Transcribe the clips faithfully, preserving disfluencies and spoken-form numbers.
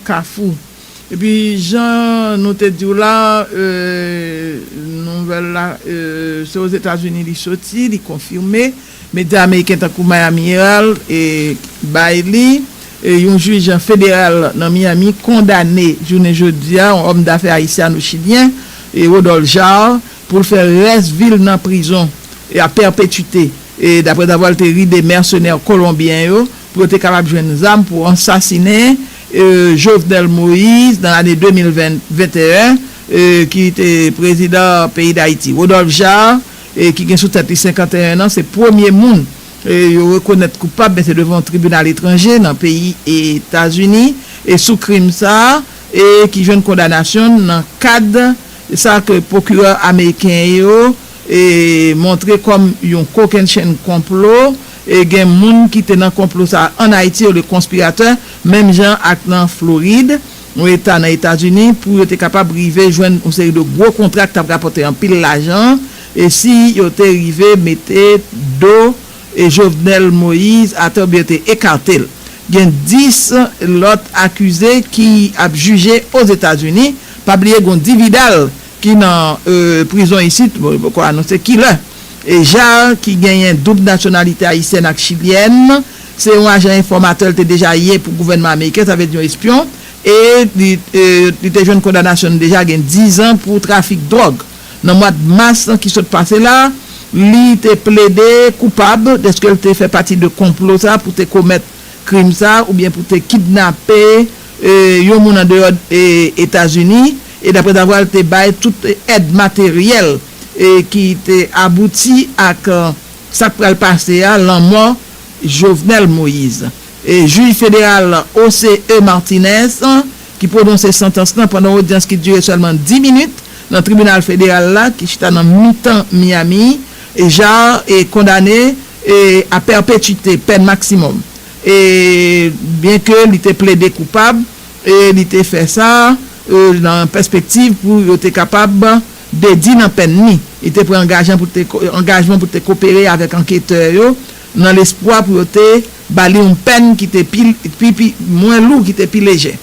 Kafou. Epi, jan nou te di w la, e, nouvèl la, e, se Ozetazini li soti, li konfime. Medya ameriken tankou Miami Herald e bay li, e, yon jij federal nan Miami kondane jounen jodi a yon òm dafè ayisyano-chilyen, e, Rodolphe Jaar, pou l fè rès vi l nan prizon e a pèpetite, e daprè davwa l te ride mèsenè kolonbyen yo pou yo te kapab jwenn zam pou ansasinen, e, Jovenel Moïse nan lane de mil venteyen, e, ki te prezidan peyi Dayiti. Rodolphe Jaar, e, ki gen sou tèt li senkanteyen an, se premye moun, e, yo rekonèt koupab, men se devan yon tribinal etranje nan peyi Etazini, e sou krim sa a, e ki jwenn kondanasyon nan kad sa ke pwokirè ameriken yo, e, montre kòm yon kokennchenn konplo, e gen moun ki te nan konplo sa a ann Ayiti, yo le konspiratè, menm jan ak nan Florid, yon eta nan Etazini, pou yo te kapab rive jwenn yon seri de gwo kontra ki t ap rapòte anpil lajan, e si yo te rive mete do e Jovenel Moïse atè oubyen te ekate l. Gen dis lòt akize ki ap jije Ozetazini. Pa bliye gen Di Vidal ki nan, e, prizon isit, bon, yo poko anonse kilè. E Jaar, ki genyen doub nasyonalite ayisyèn ak chilyèn, se yon ajan enfòmatè l te deja ye pou gouvènman ameriken, sa vle di yon espyon, e li, e, li te jwenn kondanasyon deja gen dizan pou trafik dwòg. Nan mwa mas ki sot pase la, li te plede koupab dèske l te fè pati de konplo sa pou te komèt krim sa oubyen pou te kidnape, e, yon moun andeyò, e, Etazini, e daprè davwa l te bay tout èd materyèl, e, ki te abouti ak, e, sa k pral pase a, lanmò Jovenel Moïse. E jij federal José E. Martinez, ki pwononse santans lan pandan yon odyans ki dire sèlman dis minit nan tribinal federal la, ki chita nan mitan Miami, e Jaar, e, kondane, e, a pèpetite, pèn maksimòm. E byenke li te plede koupab, e li te fè sa, e, nan pèspektiv pou yo te kapab dedi nan pèn li. Li te pran angajman pou te ko-, angajman pou te kopere avèk anketè yo, nan lespwa pou yo te ba li yon pèn ki te pi, pi, pi mwen lou, ki te pi lejè.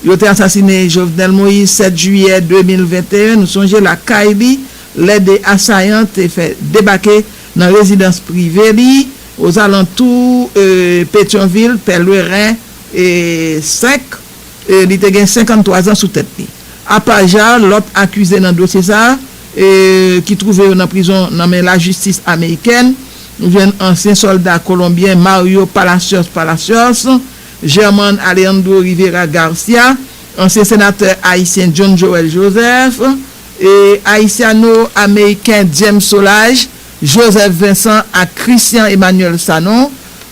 Yo te ansasinen Jovenel Moïse sèt jiyè de mil venteyen, nou sonje, lakay li, lè de asayan te fè debake nan rezidans prive li, ozalantou, e, Petyonvil, Pèleren, e, senk, e, li te gen senkanntwa zan sou tèt li. Apa Jaar, lòt akize nan dosye sa a, e, ki twouve yo nan prizon nan men lajistis amerikèn, nou jwenn ansyen sòlda kolonbyen Mario Palacios Palacios, German Alejandro Rivera Garcia, ansyen senatè ayisyen John Joël Joseph, e ayisyano-ameriken James Solages, Joseph Vincent ak Christian Emmanuel Sanon,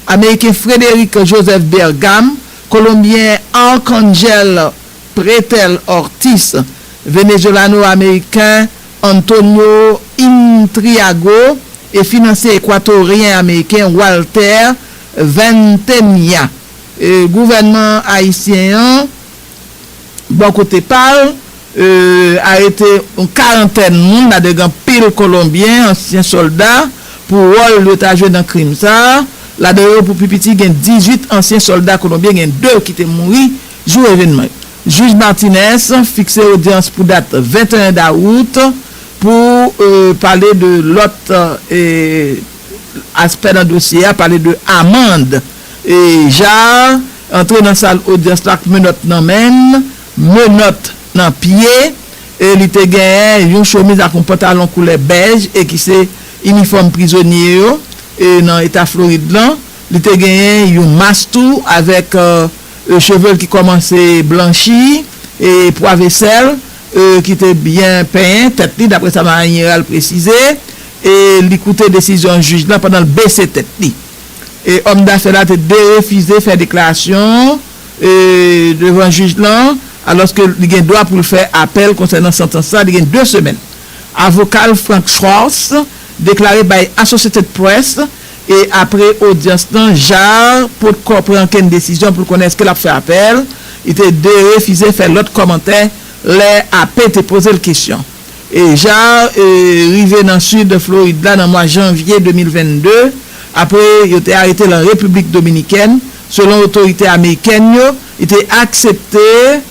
ameriken Frederick Joseph Bergam, kolonbyen Arcangel Pretel Ortiz, venezuelano-ameriken Antonio Intriago e finansye ekwatoryen-ameriken Walter Ventemilla. E, gouvènman ayisyen an, bò kote pa l, e, arete yon karantèn moun, ladan yo gen anpil kolonbyen, ansyen sòlda, pou wòl yo ta jwe nan krim sa a. Ladan yo, pou pi piti, gen dizuit ansyen sòlda kolonbyen, gen de ki te mouri jou evènman yo. Jij Martinez fikse odyans pou dat venteyen dawout pou, e, pale de lòt, e, aspè nan dosye a, pale de amann. E Jaar antre nan sal odyans la ak menòt nan men l, menòt nan pye, e li te genyen yon chemiz ak yon pantalon koulè bèj e ki se inifòm prizonye yo, e nan eta Florid lan. Li te genyen yon mas tou avèk, e, e, cheve l ki kòmanse blanchi, e pwa vesèl, e, ki te byen penyen tèt li, daprè sa Mayen Jeneral presize, e li koute desizyon jij lan pandan l bese tèt li. E òm dafè la te derefize fè deklarasyon, e, devan jij lan, alòske li gen dwa pou l fè apèl konsènan santans sa, li gen de semèn. Avoka l, Frank Schwartz, deklare bay Associated Press, e apre odyans lan, Jaar potko pran okenn desizyon pou l konnen èske l ap fè apèl. Li te derefize fè lòt kòmantè lè A P te poze l kesyon. E Jaar, e, rive nan sid Florid la nan mwa janvye de mil vennde, apre yo te arete l an Repiblik Dominikèn, selon otorite amerikèn yo, Li te aksepte,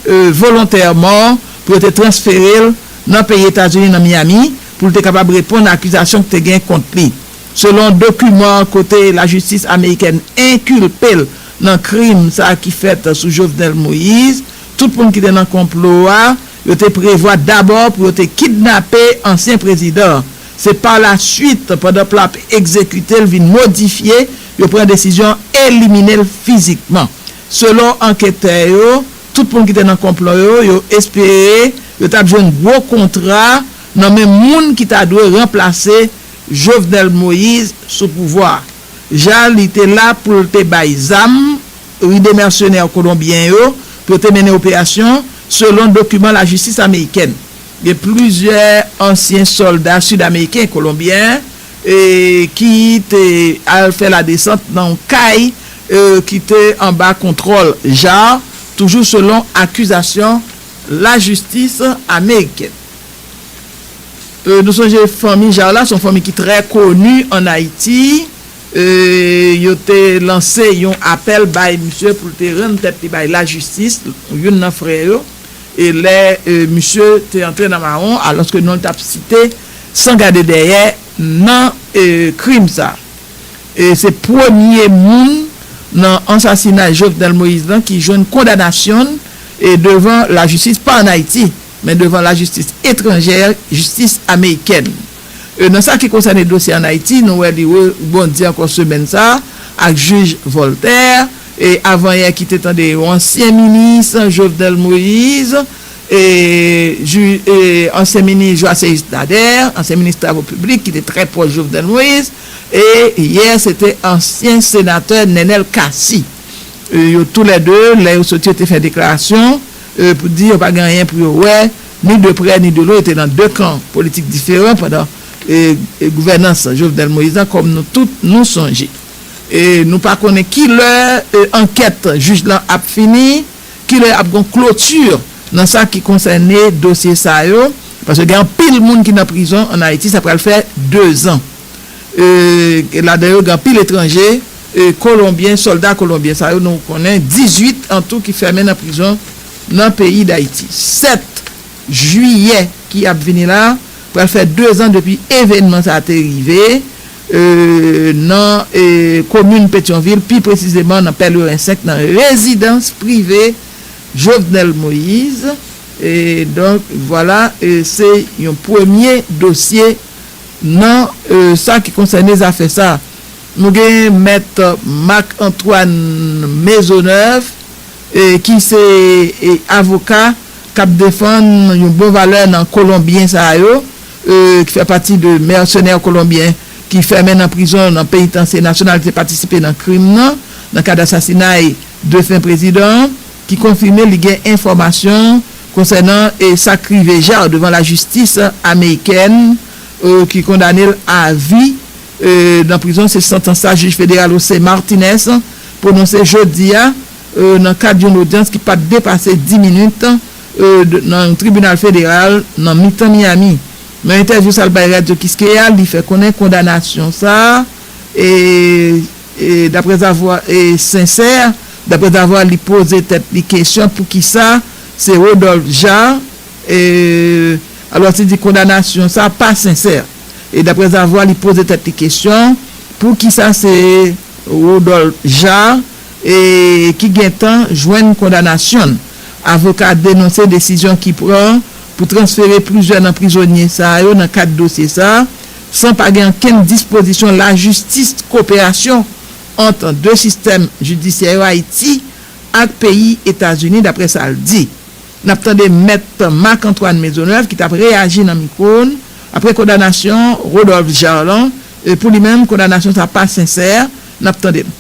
e, volontèman pou yo te transfere l nan peyi Etazini, nan Miami, pou l te kapab reponn akizasyon ki te gen kont li. Selon dokiman kote lajistis amerikèn enkilpe l nan krim sa a ki fèt sou Jovenel Moïse, tout moun ki te nan konplo a, yo te prevwa dabò pou yo te kidnape ansyen prezidan an. Se pa la swit, pandan plan ap egzekite l vin modifye, yo pran desizyon elimine l fizikman. Selon anketè yo, tout moun ki te nan konplo yo, yo espere yo t ap jwenn gwo kontra nan men moun ki ta dwe ranplase Jovenel Moïse sou pouvwa. Jan li te la pou l te bay zam, ride mèsenè kolonbyen yo pou yo te mennen operasyon, selon dokiman lajistis amerikèn. Gen plizyè ansyen sòlda sid-ameriken, kolonbyen, e, ki te al fè ladesant nan yon kay, e, ki te anba kontwòl Jar, toujou selon akizasyon lajistis amerikèn. E, nou sonje fanmi Jar la, se yon fanmi ki trè koni ann Ayiti. E, yo te lanse yon apèl bay misye pou l te rann tèt li bay lajistis, youn nan frè yo. E lè, e, misye te antre nan mawon, alòske non l t ap site san gade dèyè nan, e, krim sa. E se premye moun nan ansasinay Jovenel Moïse lan ki jwenn kondanasyon l, e, devan lajistis, pa ann Ayiti, men devan lajistis etranjè, jistis amerikèn. E, nan sa ki konsène dosye ann Ayiti, nou wè li rebondi ankò semèn sa a ak jij Voltaire, e, avanyè ki te tande yon ansyen minis Jovenel Moïse, e, ju- e, ansyen minis Joasséus Nader, ansyen minis travo piblik ki te trè pwòch Jovenel Moïse, e yè se te ansyen senatè Nenel Cassy. E, yo toulède, lè yo soti, yo te fè deklarasyon, e, pou di yo pa gen anyen pou yo wè, ni de prè ni de lwen, yo te nan de kan politik diferan pandan, e, e, gouvènans Jovenel Moïse la, kòm nou tout nou sonje. E nou pa konnen ki lè, e, ankèt jij lan ap fini, ki lè ap gon kloti nan sa ki konsène dosye sa yo, paske gen anpil moun ki nan prizon ann Ayiti, sa pral fè dezan. E, ladan yo gen anpil etranje, e, kolonbyen, sòlda kolonbyen sa yo, nou konnen dizuit an tou ki fèmen nan prizon nan peyi Dayiti. Sèt jiyè ki ap vini la, pral fè dezan depi evènman sa a te rive, e, nan, e, komin Petyonvil, pi presizeman nan Pèleren senk, nan rezidans prive Jovenel Moïse. E donk, vwala, e, se yon premye dosye nan, e, sa ki konsène zafè sa. Nou gen mèt Marc Antoine Maisonneuve, e, ki se, e, avoka k ap defann yon bon valè nan kolonbyen sa yo, e, ki fè pati de mèsenè kolonbyen ki fèmen nan prizon nan penitansye nasyonal ki te patisipe nan krim nan, nan kad asasinay defen prezidan an, ki konfime li gen enfòmasyon konsènan, e, sa k rive Jar devan lajistis amerikèn, e, ki kondane l a vi, e, nan prizon. Se santans sa jij federal José Martinez pwononse jodi a, e, nan kad yon lodyans ki pa t depase dis minit, e, de- nan yon tribinal federal nan mitan Miami. Nan entèvyou sa l bay Radyo Kiskeya, li fè konnen kondanasyon sa a, e, e, daprè zavwa, e, sensè, daprè zavwa li poze tèt li kesyon poukisa se Rodolphe Jar, e, alò, li di kondanasyon sa a pa sensè. E daprè zavwa li poze tèt li kesyon poukisa se Rodolphe Jar, e, ki gentan jwenn kondanasyon l. Avoka a denonse desizyon ki pran pou transfere plizyè nan prizonye sa yo nan kad dosye sa, san pa gen okenn dispozisyon lajistis, koperasyon ant de sistèm jidisyè yo, Ayiti ak peyi Etazini, daprè sa l di. N ap tande mèt Marc Antoine Maisonneuve ki t ap reyaji nan mikwo n apre kondanasyon Rodolphe Jar lan. E, pou li menm, kondanasyon sa pa sensè. N ap tande l.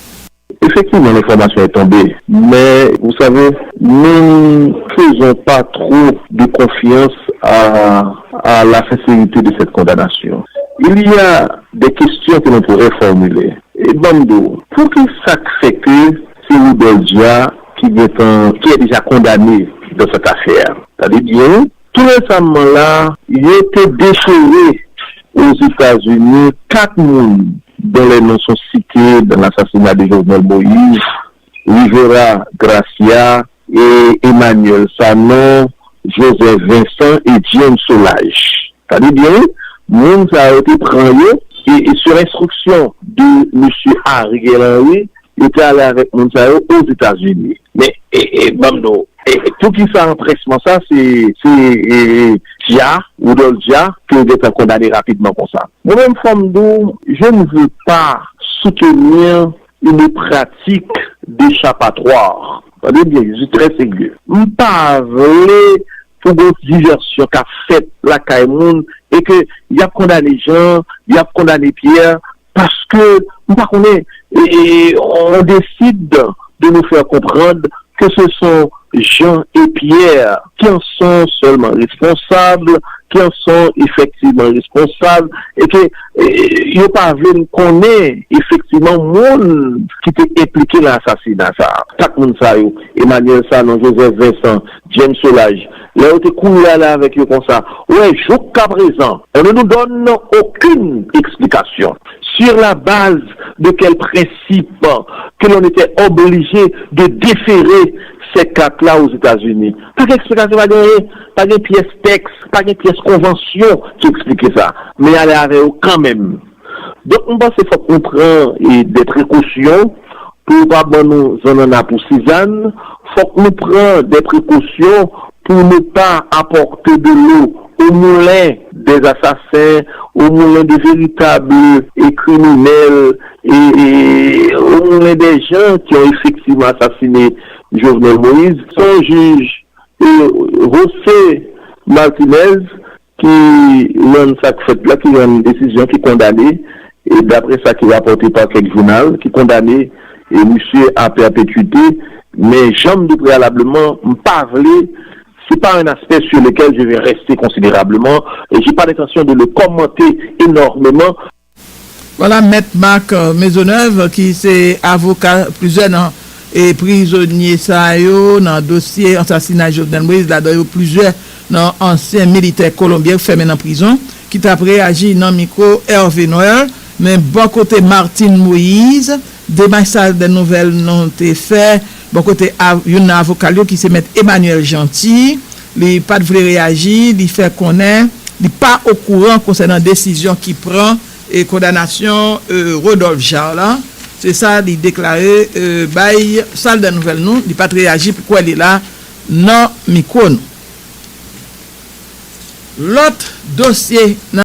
Effectivement, l'information est tombée, mais vous savez, nous ne faisons pas trop de confiance à, à la sincérité de cette condamnation. Il y a des questions que l'on pourrait formuler. E ban m di w, poukisa k fè ke se Rodolphe Jar ki gentan, qui est déjà condamné dans cette affaire? Tande byen, tou resaman la, yo te dechire Ozetazini kat moun dont les noms sont cités dans l'assassinat de Jovenel Moïse, Rivera Gracia, e Emmanuel Sanon, Joseph Vincent e James Solages. Tande byen, wi, moun sa yo te pran yo e, e sou enstriksyon de mesye Ariel Henry, yo te ale avèk moun sa yo Ozetazini. Men, e, e, ban m di w, e, poukisa anpresman sa, se, se e, Dya, Rudolph Dya, ke yo gentan kondane rapidman konsa. Mwen menm, fò m di w, je ne veux pas soutenir une pratique d'échappatoire. Tande byen, je suis très sérieux. M pa vle pou gon divèsyon k ap fèt lakay moun e ke y ap kondane Jan, y ap kondane Pyè, paske m pa konnen, e, e, on décide de nous faire comprendre que ce sont Jean et Pierre qui en sont seulement responsables, qui en sont effectivement responsables, e ke e, yo pa vle n konnen efektivman moun ki te enplike nan asasina sa a. Chak moun sa yo, Emmanuel Sanon, Joseph Vincent, James Solages, lè yo te kouri ale avèk yo konsa, ou wè, joukaprezan, on ne nous donne aucune explication sur la base de quel principe que l'on était obligé de déférer ces quatre-là aux États-Unis. Pa gen eksplikasyon, pa gen anyen, pa gen pyès tèks, pa gen pyès konvansyon ki eksplike sa. Men y ale avè yo kanmenm. Donk, m panse fòk nou pran e, de prekosyon pou yo pa ban nou zannanna pou sizann. Fòk nou pran de prekosyon pour ne pas apporter de l'eau au moulin des assassins, au moulin de véritables et criminels, et, et au moulin des gens qui ont effectivement assassiné Jovenel Moïse. Son jij, e, José Martinez, ki rann sa k fèt la, ki rann desizyon ki kondane, e daprè sa ki rapòte pa kèk jounal, ki kondane e misye a pèpetwite, men janm de preyalableman, m pa vle, c'est pas un aspect sur lequel je vais rester considérablement, et j'ai pas l'intention de le commenter énormément. Vwala, Mèt Marc Maisonneuve, ki se avoka plizyè nan e prizonye sa yo nan dosye ansasinay Jovenel Moïse, ladan yo plizyè nan ansyen militè kolonbyen k fèmen nan prizon, ki t ap reyaji nan mikwo Hervé Noël. Men bò kote Martine Moïse, demach sa de nouvèl nou te fè, bò kote youn nan avoka l yo ki se Mèt Emmanuel Jeanty, li pa t vle reyaji, li fè konnen li pa okouran konsènan desizyon ki pran e kondanasyon e Rodolphe Jarre la. Se sa li deklare e bay sal de nouvèl nou, li pa t reyaji pou kwè li la nan mikwo nou. Lòt dosye nan